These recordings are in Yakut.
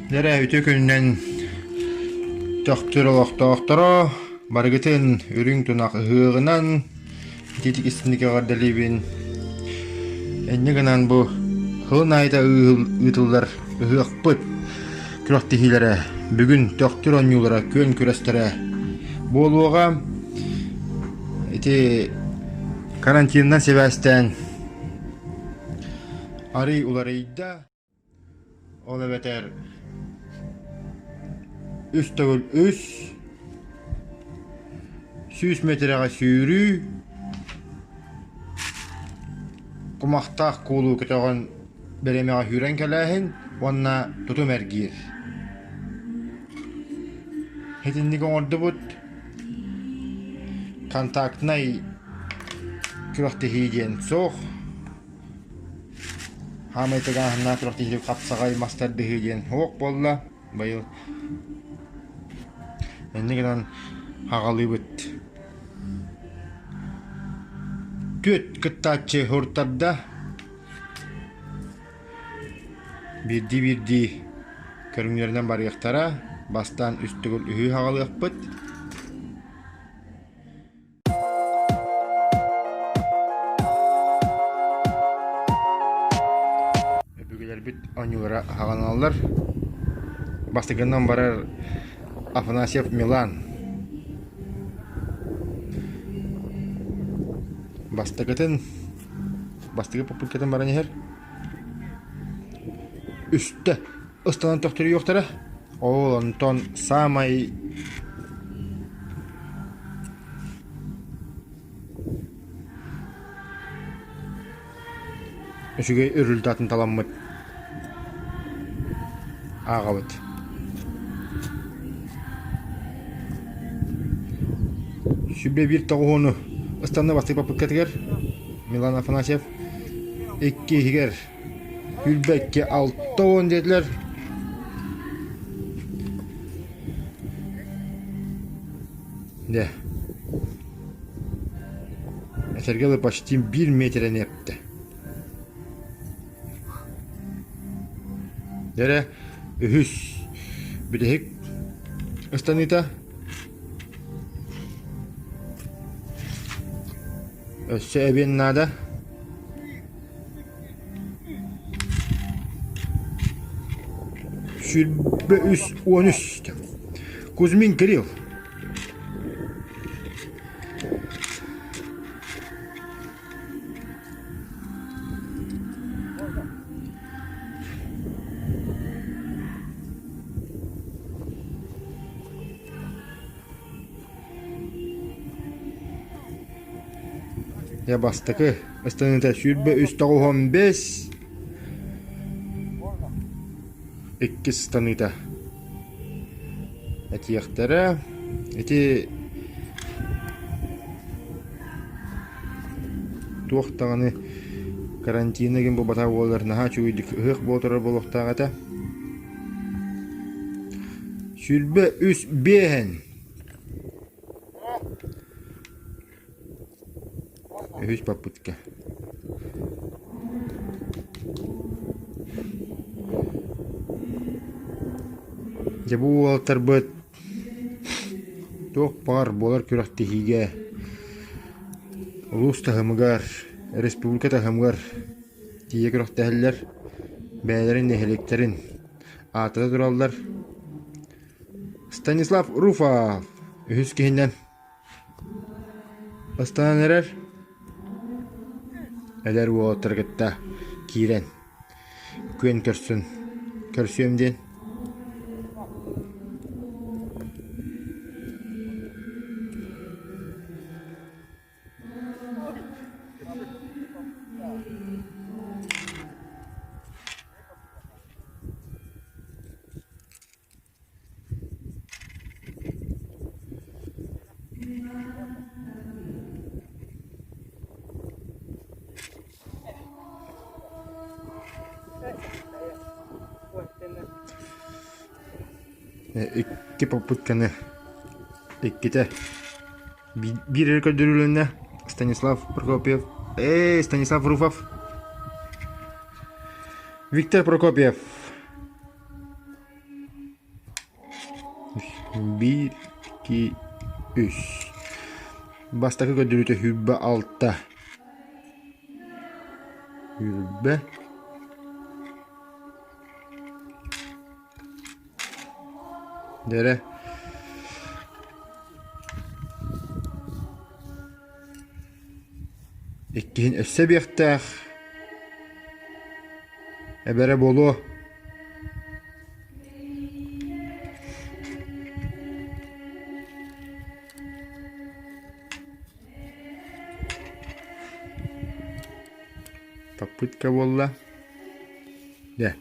Дьэ үтүө күнүнэн Төхтүр олохтоохторо барыгытын үрүҥ тунах ыһыаҕынан итиитик истиҥник эҕэрдэлиибин. Инньэ гынан бу сылын аайыта ыытыллар ыһыахпыт күрэхтэһиилэрэ бүгүн Төхтүр оонньуулара күөн күрэстэрэ буолуоҕа. Ити карантинынан сибээстээн арый уларыйда. Ол эбэтэр үс төгүл үс, 100 миэтэрэҕэ сүүрүү, кумахтаах куулу көтөҕөн бэлэмэҕэ сүүрэн кэлээһин уонна тутум эргиир. Итинник оҥордубут. Контактнай күрэхтэһии диэн суох. Хаамай тыгааһыннаах күрэхтэһии хапсаҕай мас тардыһыы диэн суох буолла быйыл. Инньэ гынан аҕалыыбыт. Түөрт кыттааччы һуртарда. Биирдии-биирдии көрүҥнэринэн барыахтара. Бастаан үс төгүл үһү аҕалыахпыт. Өбүгэлэрбит оонньуулара аһаҕаналлар. Бастакынан барар Афанасьев Милан. Бастакытын бастакы попыткатын баран иһэр. Үстэ ыстанан төхтөрүйүөхтэрэ. Ол онтон саамай Үчүгэй результатын таламмыт ааҕабыт. Сүбэ биир тоҕуһуону ыстанна бастакы попыткатыгар Милан Афанасьев иккиһигэр сүүрбэккэ 60 диэтилэр. Дьэ. Этэргэ дылы почти биир миэтэрэни эптэ. Дьэ үһүс бүтэһик ыстаныыта өссө эбиэн наада. 23 13 Кузьмин Кирилл Дьэ бастакы ыстаныыта 23 95 иккис ыстаныыта этиэхтэрэ. Ити туох даҕаны карантина гин буолбатах буоллар наһаа үчүгэйдик ыһыах буола турар буолуохтаах этэ. 23 биэһин Үһүс попытка. Дьэ бу уолаттарбыт туох баҕар буолар күрэхтэһиигэ улуус таһымыгар, республика таһымыгар тиийэ күрэхтэһэллэр, бэйэлэрин нэһилиэктэрин аатыра тураллар. Станислав Руфов үһүс киһинэн Бастаан эрэр эдэр уолаттары кытта киирэн күөн көрсүн көрсүөм диэн Икки попытканы иккитэ биир эрэ көрдөрүүлэннэ Станислав Прокопьев ээ Станислав Руфов Виктор Прокопьев. Биир, икки, үс. Бастакы көрдөрүүтэ 26. Сүүрбэ. Дэрэ. Иккиһин өссө эбиэхтээх. Эбэрэ буолуо. Попытка буолла. Дьэ,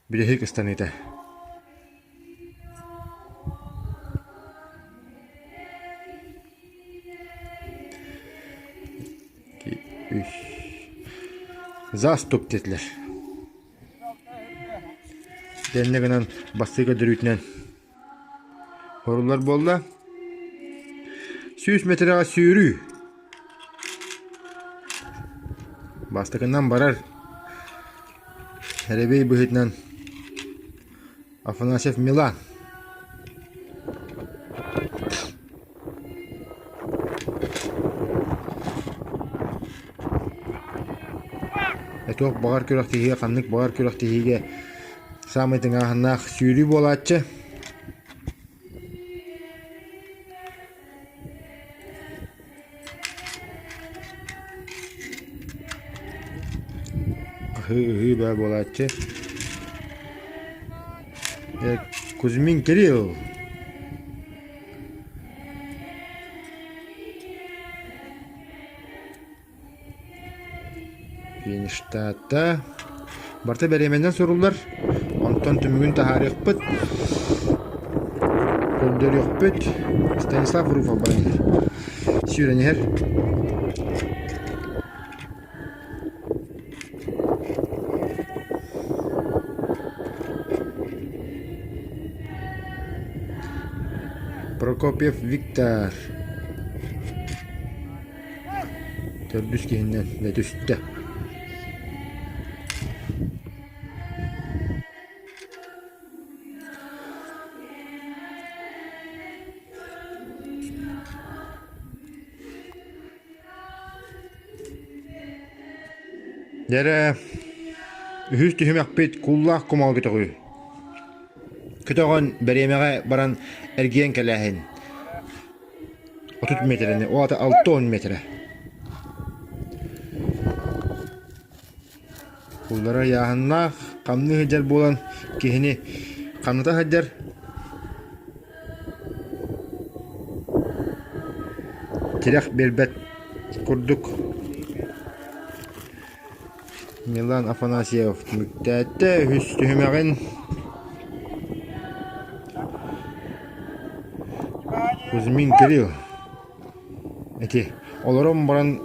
бүтэһик ыстаныыта. Үс. Заступ диэтилэр. Дэннэ гынан бастыы көрдөрүүтүнэн Хоруллар буолла. 100 метрэҕэ сүүрүү. Бастакынан барар Эрэбий быһыытынан Афанасьев Милан. Туох баҕар күрэхтэһиигэ, ханнык баҕар күрэхтэһиигэ саамай тыҥааһыннаах сүүрүү буолааччы. Ыһыы-ыһыы баа буолааччы. Кузьмин Кирилл Фиништаата. Барыта бэриэмэнэн суруллар. Онтон түмүгүн таһаарыахпыт. Көрдөрүөхпүт. Станислав Руфов баран иһэр. Сүүрэн иһэр. Прокопьев Виктор. Төрдүс киһиннэн дьэ түстэ. Дьэ эрэ, үһүс түһүмэхпит кууллаах кумал көтөҕүү. Көтөҕөн бэриэмэҕэ баран эргийэн кэлээһин. 30 метрэни, ол аата 60 метрэ. Куллара ыйааһыннаах, хамныы сылдьар буолан киһини хамната сылдьар. Тирэх биэрбэт курдук. Милан Афанасьев түмүктээтэ үһүс түһүмэҕин. Кузьмин Кирилл ити олорон баран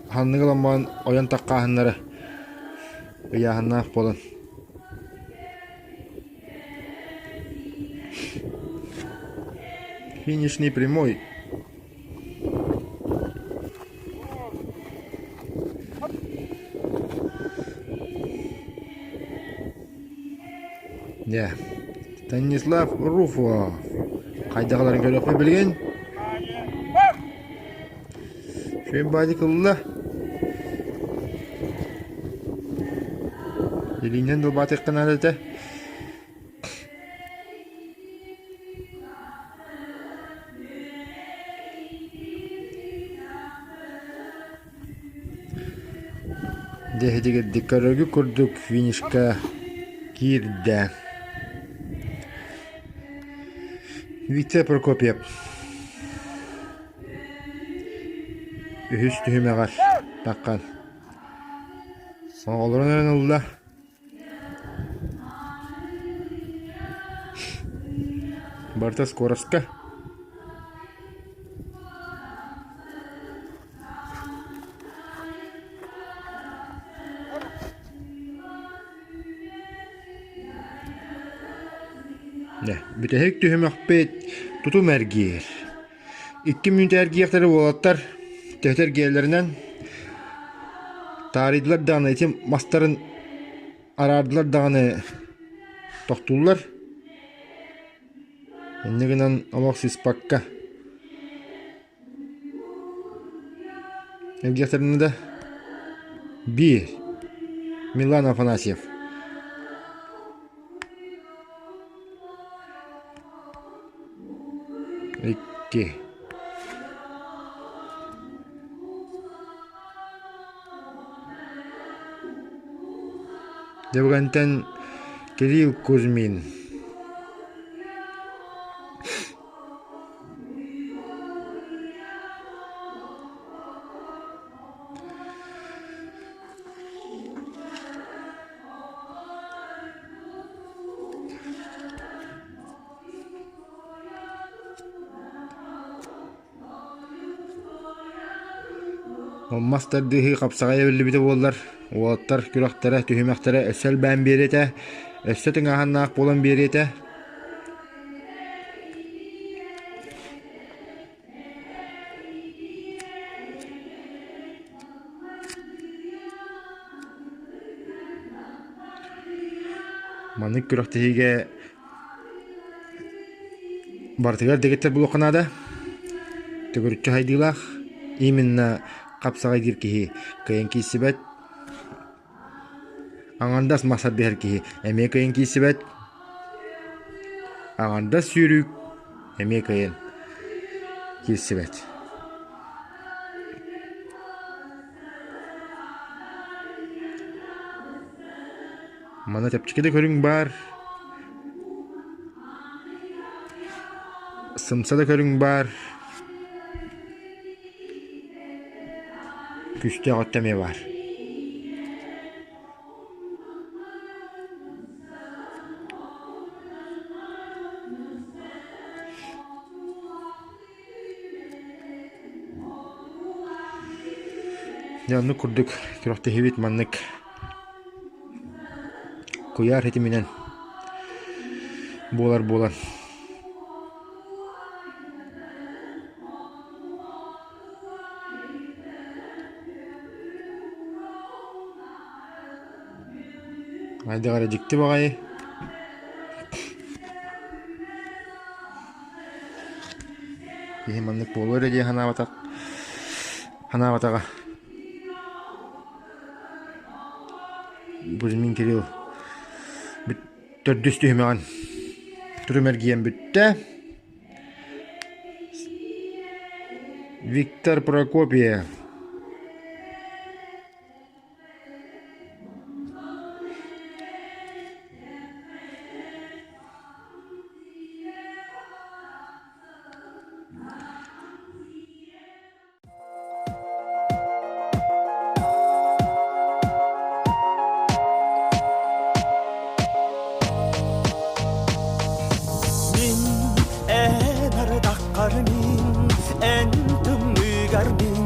ханнык ылан баран ойон таххааһыннара ыйааһыннаах буолан финишный прямой Дьэ, Станислав Руфов хайдах ыларын көрүөхпүт билигин. Үчүгэй баадьык ылла. Илиинэн далбаатыахха наада этэ. Дьэ итигирдик көрөргүт курдук финишка киирдэ. Виктор Прокопьев үһүс түһүмэҕэр таххан оҕолорун эрэн ылла. Барыта скоростка. Дьэ, бүтэһик түһүмэхпит тутум эргиир. Икки мүнүүтэ эргиэхтэрэ уолаттар төһөтө эргийэллэринэн таарыйдылар даҕаны ити мастарын араардылар даҕаны тохтууллар. Инньэ гынан олох сыыспакка Эргиэхтэринэ да биир Милан Афанасьев икки Дьэ Кирилл Кузьмин Мас тардыһыы хапсаҕай эбиллибитэ буоллар, уолаттар күрэхтэрэ, түһүмэхтэрэ өссө элбээн биэриэ этэ, өссө тыҥааһыннаах буолан биэриэ этэ. Маннык күрэхтэһиигэ Барытыгар дэгиттэр буолуохха наада. Төгүрүччү хайдыылаах, именно хапсаҕай диир киһи кыайан киирсибэт. Аҥардас мас тардыһар киһи эмиэ кыайан киирсибэт. Аҥардас сүүрүүк эмиэ кыайан киирсибэт. Манна чэпчэки да көрүҥ баар, сымса да көрүҥ баар, күүстээх өттө эмиэ баар. Дьэ оннук курдук күрэхтэһиибит маннык куйаар ситиминэн буолар буолан Хайдах эрэ дьикти баҕайы. Киһи маннык буолуо эрэ дии санаабатах санаабатаҕа. Кузьмин Кирилл төрдүс түһүмэҕин түрүм эргийэн бүттэ. Виктор Прокопьев Мин эн ардаххар мин, эн тымныыгар мин,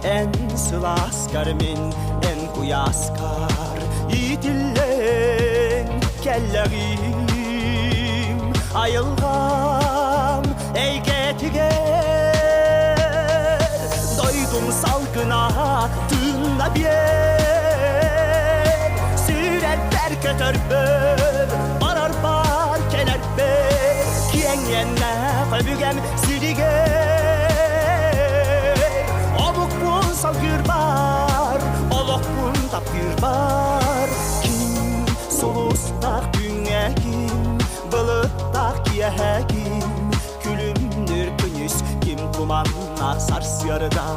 Эн сылааскар мин, эн куйааскар иитиллэн кэллэҕим. Айылҕам эйгэтигэр дойдум салгына тыынна биэр. Сүрэрбэр көтөрбөр, барарбар кэлэрбэр, киэҥ иэннээх өбүгэм сиригэр Омукпун салгыырбар, олохпун таптыырбар Ким сулустаах күҥҥэ ким, былыттаах киэһэ ким Күлүмнүүр күнүс ким туманнаах сарсыарда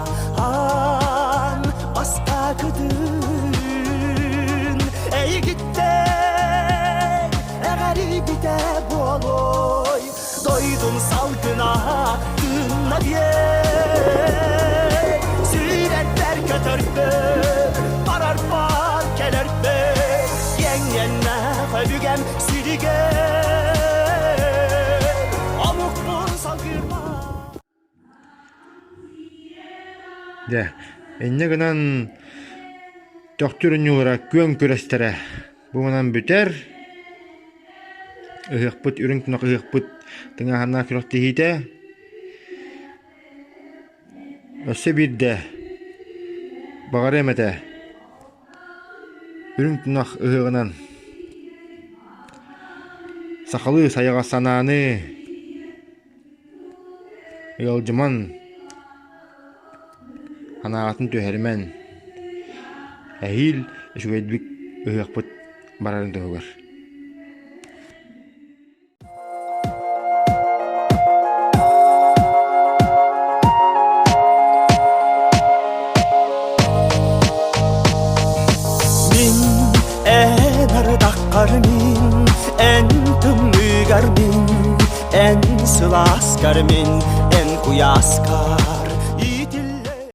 Аан бастакытын эйигиттэн эҕэрийбитэ буолуой Дойдум салгына тыынна биэр Сүүрэрбэр көтөрбөр, барарбар кэлэрбэр Киэҥ-иэннээх өбүгэм сиригэр Омукпун салгыырбар Дьэ, инньэ гынан Төхтүр ньуура күөн күрэстэрэ бу манан бүтэр. Ыһыахпыт үрүҥ тунах ыһыахпыт тыҥааһыннаах күрэхтэһиитэ. Өссө биирдэ баҕарыам этэ үрүҥ тунах ыһыаҕынан сахалыы сайаҕас санааны. Ыалдьыман, санааҕытын түһэримэн, эһиил үчүгэйдик ыһыахпыт барарын туһугар. Мин эн ардаххар мин, эн тымныыгар мин, эн сылааскар мин, эн куйааскар.